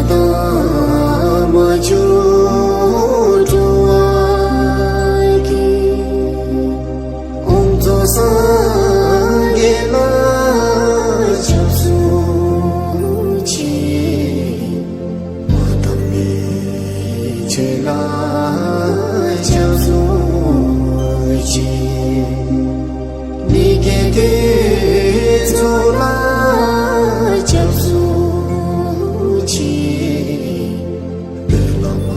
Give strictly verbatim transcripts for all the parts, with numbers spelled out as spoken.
དང་མ་བཅོས་འགྲོ་བ་ཀུན། དཀོན་མཆོག་སངས་རྒྱས་ལ་སྐྱབས་སུ་མཆི། མ་དག་པའི་ཆོས་ལ་སྐྱབས་སུ་མཆི། མི་དགེ་དེ་ཚོགས་ལ་སྐྱབས་སུ་མཆི། བླ་མ་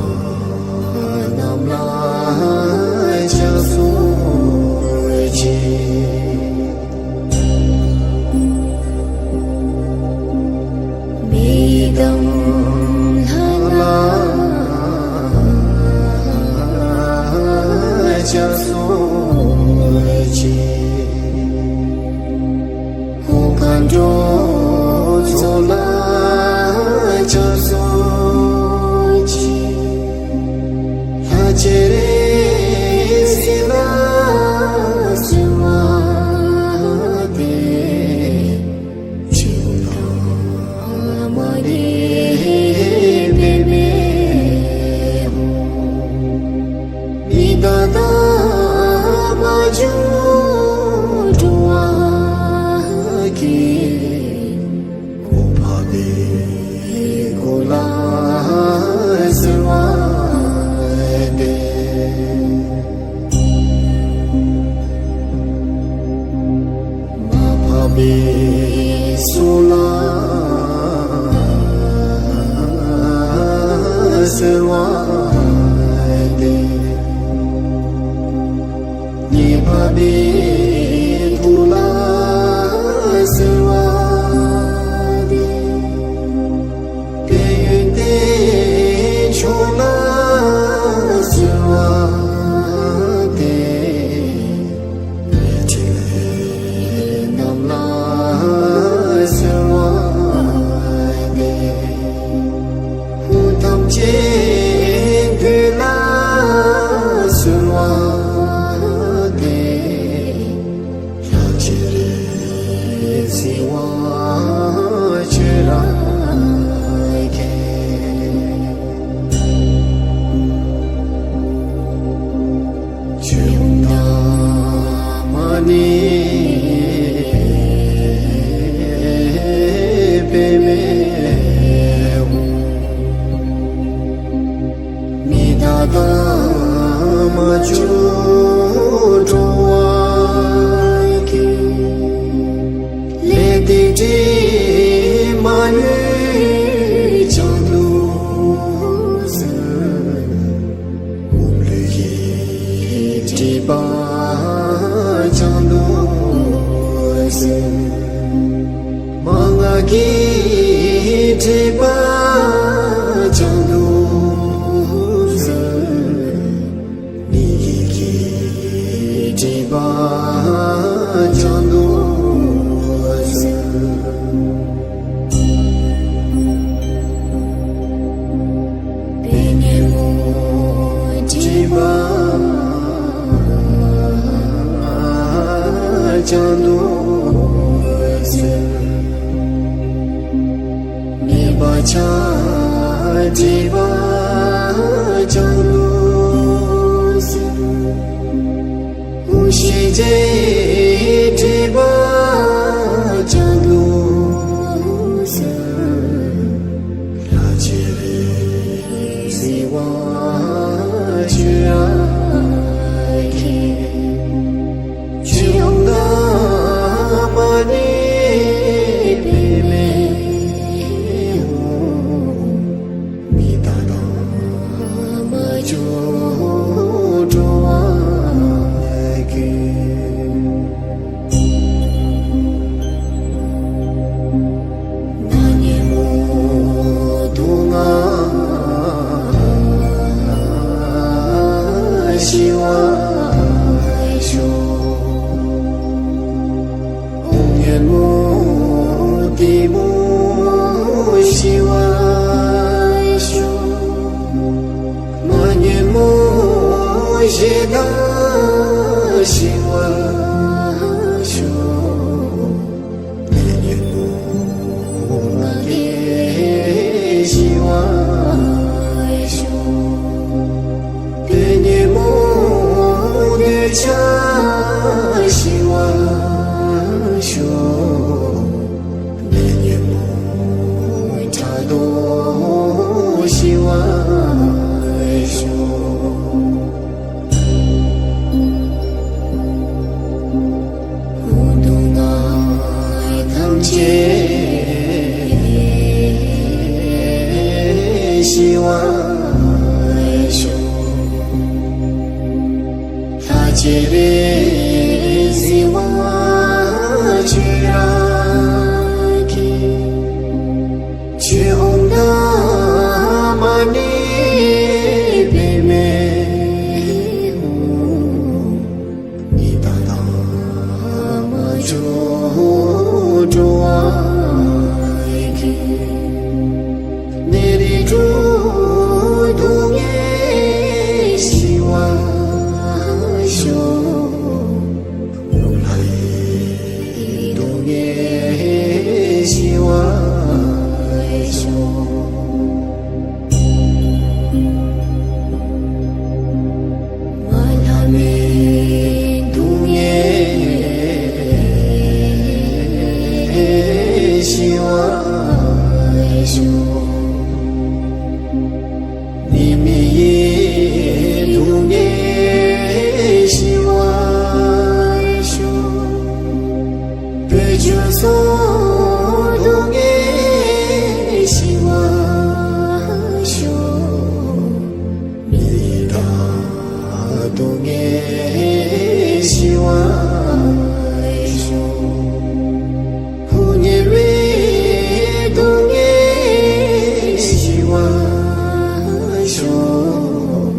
རྣམས་ལ་སྐྱབས་སུ་མཆི། མི་དང་ལྷ་ལ་སྐྱབས་སུ་མཆི། ཀུན་དགའ་འགྲོ་ཚོགས་ལ་སྐྱབས་སུ་མཆི། ལྷ་བཅས་རིགས་སུ་ལ་གསོལ་བ་འདེབས། ཆོས་སྐུ་དང་མ་ཎི་པདྨེ་ཧཱུྃ། མི་དག་དང་མ་བཅོས་འགྲོ་བ་ཀུན། གོ་འཕང་བདེ་འགོད་ལ་གསོལ་བ་འདེབས། མ་འཕངས་པའི་སྲོག་ལ་གསོལ་བ་འདེབས། མི་འཕངས་པའི་ཐུགས་ལ་གསོལ་བ་འདེབས། དཔལ་ཡོན་ཏན་མཆོག་ལ་གསོལ་བ་འདེབས། མི་ཕྱུགས་ལྷས་རྣམས་ལ་གསོལ་བ་འདེབས། ཕུང་ཐམས་ཅད་འདོད་ལ་གསོལ་བ་འདེབས། ལྷ་བཅས་རིགས་སུ་བ་ཁྱོད་རང་མཁྱེན། ཆོས་སྐུ་དང་མ་ཎི་པདྨེ་ཧཱུྃ། མི་དག་དང་མ་བཅོས་འགྲོ་བ་ཀུན། ལས་དང་གྲིབ་མ་ཡོས་ཀྱང་ལུས་སུ། སྒོམ་ལུས་ཀྱི་སྒྲིབ་པ་ཀྱང་ལུས་སུ། མན་ངག་གི་སྒྲིབ་པ་ཀྱང་ལུས་སུ། མི་ཡི་གེའི་སྒྲིབ་པ་ཀྱང་ལུས་སུ། པའི་ཉོན་མོངས་སྒྲིབ་པ་ཀྱང་ལུས་སུ། མེད་པ་ཆགས་སྒྲིབ་པ་ཀྱང་ལུས་སུ། ཤེས་བྱའི་སྒྲིབ་པ་ཀྱང་ལུས་སུ། ལྷ་བཅས་རིགས་སུ་བ་ཁྱོད་རང་མཁྱེན། ཆོས་སྐུ་དང་མ་ཎི་པདྨེ་ཧཱུྃ། མི་དག་དང་མ་བཅོས་འགྲོ་བ་ཀུན། ན་ཉོན་མོངས་དུག་ལྔ་ཞི་བར་ཤོག། ཉོན་མོངས་གཏི་མུག་ཞི་བར་ཤོག། མ་ཉོན་མོངས་ཞེ་སྡང་ཞི་བར་ཤོག། ལས་ཉོན་མོངས་ལྔ་བརྒྱ་ཞི་བ། ཞི་བར་ཤོག། ནད་ཉོན་མོངས་ཕྲག་དོག་ཞི་བར་ཤོག། སྡུག་བསྔལ་ཐམས་ཅད་ཞི་བར་ཤོག། ལྷ་བཅས་རིག་འཛིན་དབང་ཕྱུག་རབ་ཀྱིས། ཆོས་འོད་དང་མ་ཎི་པདྨེ་ཧཱུྃ། ཉི་ཟླ་དང་མ་ཆུང་འགྲོ་བ་ཀུན། ནད་རིགས་དྲུག་སྡུག་བསྔལ་ཞི་བར་ཤོག། ལྷ་ཡི་སྡུག་བསྔལ་ཞི་བར་ཤོག། མ་ལྷ་མིའི་སྡུག་བསྔལ་ཞི་བར་ཤོག། མི་མི་ཡི་སྡུག་བསྔལ་ཞི་བར་ཤོག། བུ་ཆུང་སོགས་སྡུག་བསྔལ་ཞི་བར་ཤོག། མི་དག་སྡུག་བསྔལ་ཞི་བར་ཤོག། ཕོ་ཉ་བའི་སྡུག་བསྔལ་ཞི་བར་ཤོག།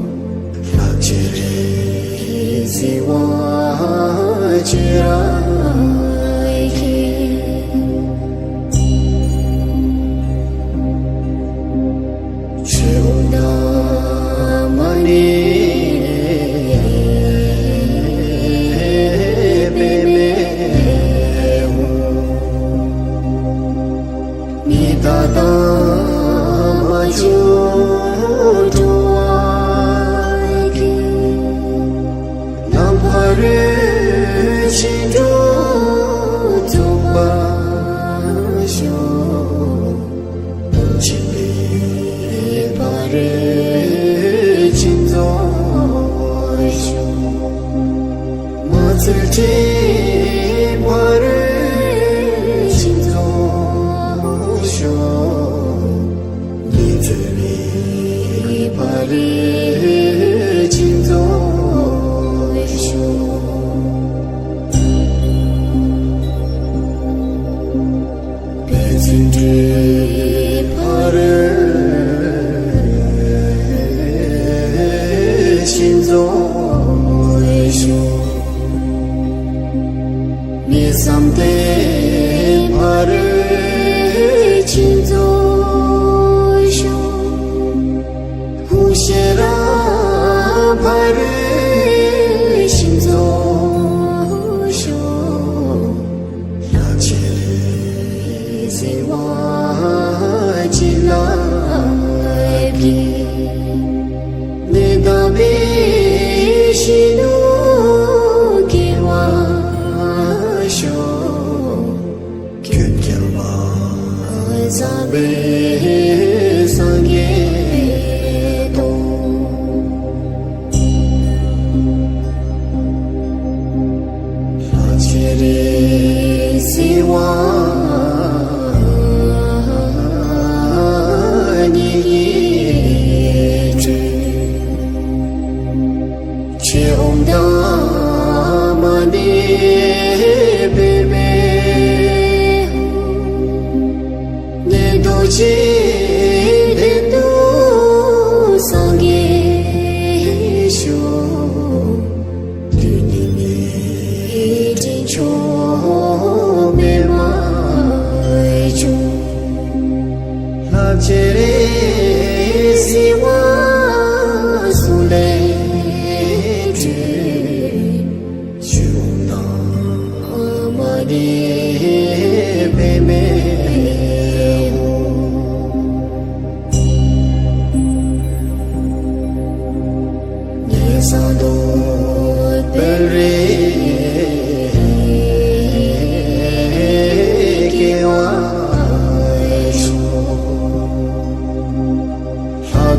ལྷ་བཅས་རིག་འཛིན་དབང་ཕྱུག་རབ་ཀྱིས། ཆོས་འོད་དང་མ་ཎི་པདྨེ་ཧཱུྃ། ཉི་ཟླ་དང་མ་ཆུང་འགྲོ་བ་ཀུན། ནམ་མཁའ་རིན་ཆེན་དྲུག་འཛུགས་པར་ཤོག། སེམས་ཅན་པའི་ཕ་རོལ་ཕྱིན་རྫོགས་ཤོག། མ་ཚུལ་ཁྲིམས་ཕ་རོལ་ཕྱིན་རྫོགས་ཤོག། ཉི་ཚེ་བའི་ཕ་རོལ་ཕྱིན་རྫོགས་ཤོག། དཔལ་བརྩོན་འགྲུས་ཕ་རོལ་ཕྱིན་རྫོགས་ཤོག། མི་བསམ་གཏན་ཕ་རོལ་ཕྱིན་རྫོགས་ཤོག། ཧཱུྃ་ཤེས་རབ་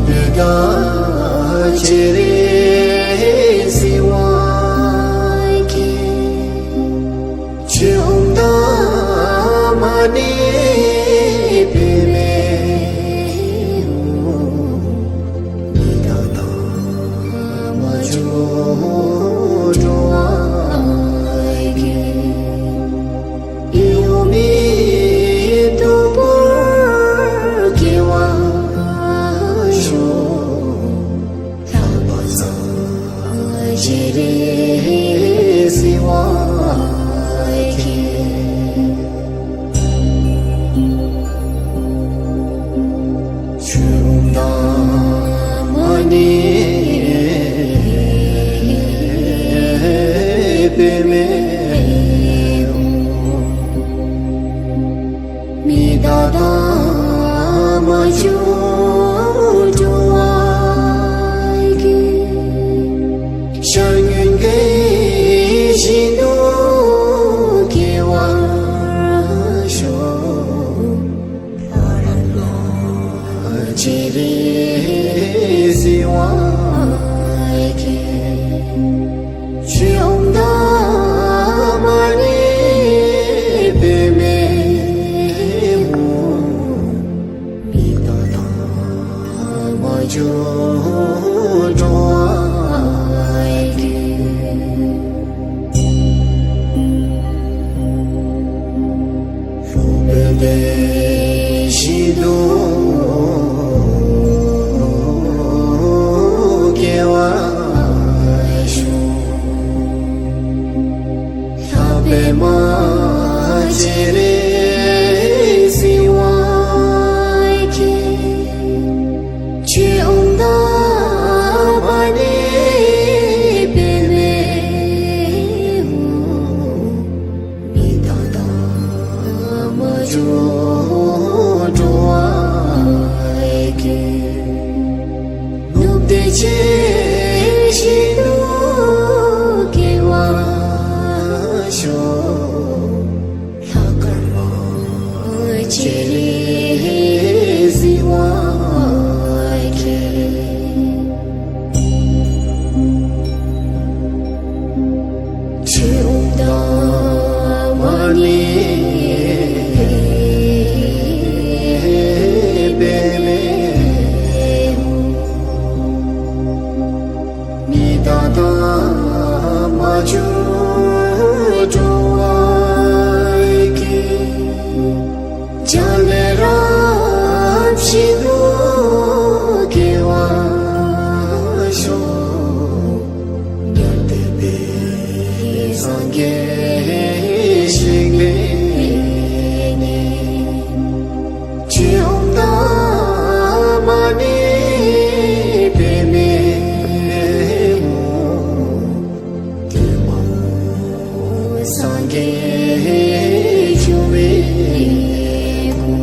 དང་སྤྱན་རས་གཟིགས་དབང་གིས། ཆོས་འོང་དང་མ་ཎི་པདྨེ་ཧཱུྃ། མི་འདའ་དང་མ་བྱུང་འགྲོ་བ་ཀུན། ཡོང་མེད་སྟུག་པོར་སྐྱེ་བར་ཤོག། ལྷག་པར་སངས་རྒྱས་རིགས་གཟིགས་དབང་གིས། ཆོས་འོང་དང་མ་ཎི་པདྨེ་ཧཱུྃ། མི་འདའ་དང་མ་བྱུང་འགྲོ་བ་ཀུན། ཤར་ངོས་ཀྱི་བཞི་མདོ་སྐྱེ་བར་ཤོག། ལྷ་རམས་པ་སྤྱན་རས་གཟིགས་དབང་གིས། ཆོས་འོང་དང་མ་ཎི་པདྨེ་ཧཱུྃ། མི་འདའ་དང་མ་བྱུང་འགྲོ་བ་ཀུན། ལྷོ་བོད་བདེ་གཤེགས་མདོ་སྐྱེ་བར་ཤོག། ལྷ་པདྨ་སྤྱན་རས་གཟིགས་དབང་གིས། ཆོས་འོང་དང་མ་ཎི་པདྨེ་ཧཱུྃ། མི་འདའ་དང་མ་བྱུང་འགྲོ་བ་ཀུན། ནུབ་བདེ་གཤེགས་བཞི་མདོ་སྐྱེ་བར་ཤོག། ལྷ་དཀར་པོ་སྤྱན་རས་གཟིགས་དབང་གིས། ཆོས་འོང་དང་མ་ཎི་པདྨེ་ཧཱུྃ། མི་འདའ་དང་མ་བྱུང་འགྲོ་བ་ཀུན། འཇའ་ལུས་རབ་བཞི་མདོ་སྐྱེ་བར་ཤོག། མྱང་འདས་པའི་སངས་རྒྱས་ཞིང་ལས་ནི། ཆོས་འོང་དང་མ་ཎི་པདྨེ་ཧཱུྃ། ཏུ་མ་འོངས་སངས་རྒྱས་འབྱུང་བའི་གོ།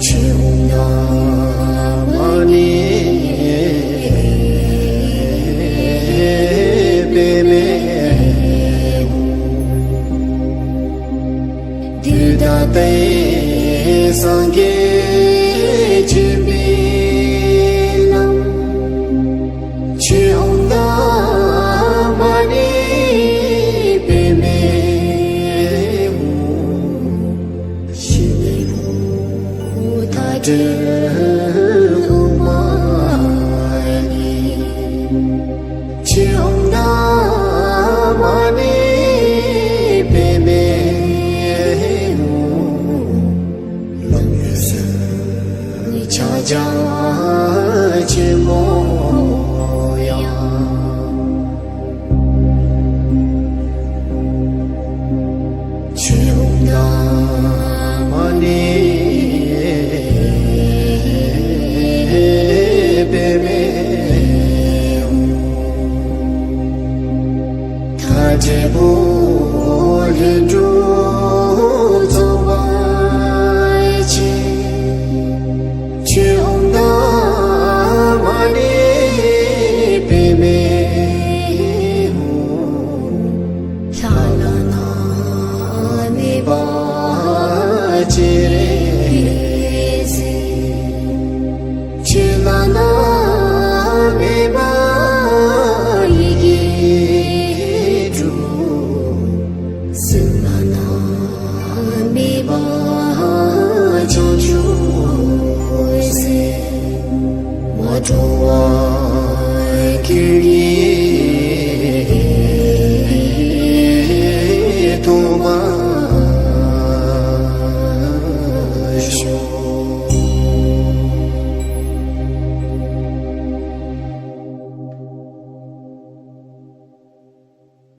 ཆོས་འོང་དང་མ་ཎི་པདྨེ་ཧཱུྃ། བདུད་དང་བྲལ་སངས་རྒྱས་འབྱོན་པའི་ལམ། ཆོས་འོང་དང་མ་ཎི་པདྨེ་ཧཱུྃ། ཞི་བའི་ལྷོ་མཐའ་བྲལ་དབུ་མ་ནས། ཆོས་འོང་དང་མ་ཎི་པདྨེ་ཧཱུྃ། ལམ་འོད་གསལ་ཕྱག་རྒྱ་ཆེན་པོ་ཡང་། ཆོས་འོང་དང་མ་ཎི་པདྨེ་ཧཱུྃ། མཐའ་བྲལ་བུ་ལྷུན་གྲུབ་རྫོགས་པའི་ཕྱིར། ཆོས་འོང་དང་ ཅེས་ཟེར། ཆོས་བླ་ན་མེད་པ་ཡི་གེ་དྲུག། སེམས་བླ་ན་མེད་པ་བྱང་ཆུབ་སེམས། མ་འཁྲུལ་བ་ཁྱོད་ཉིད་མཐོང་བ།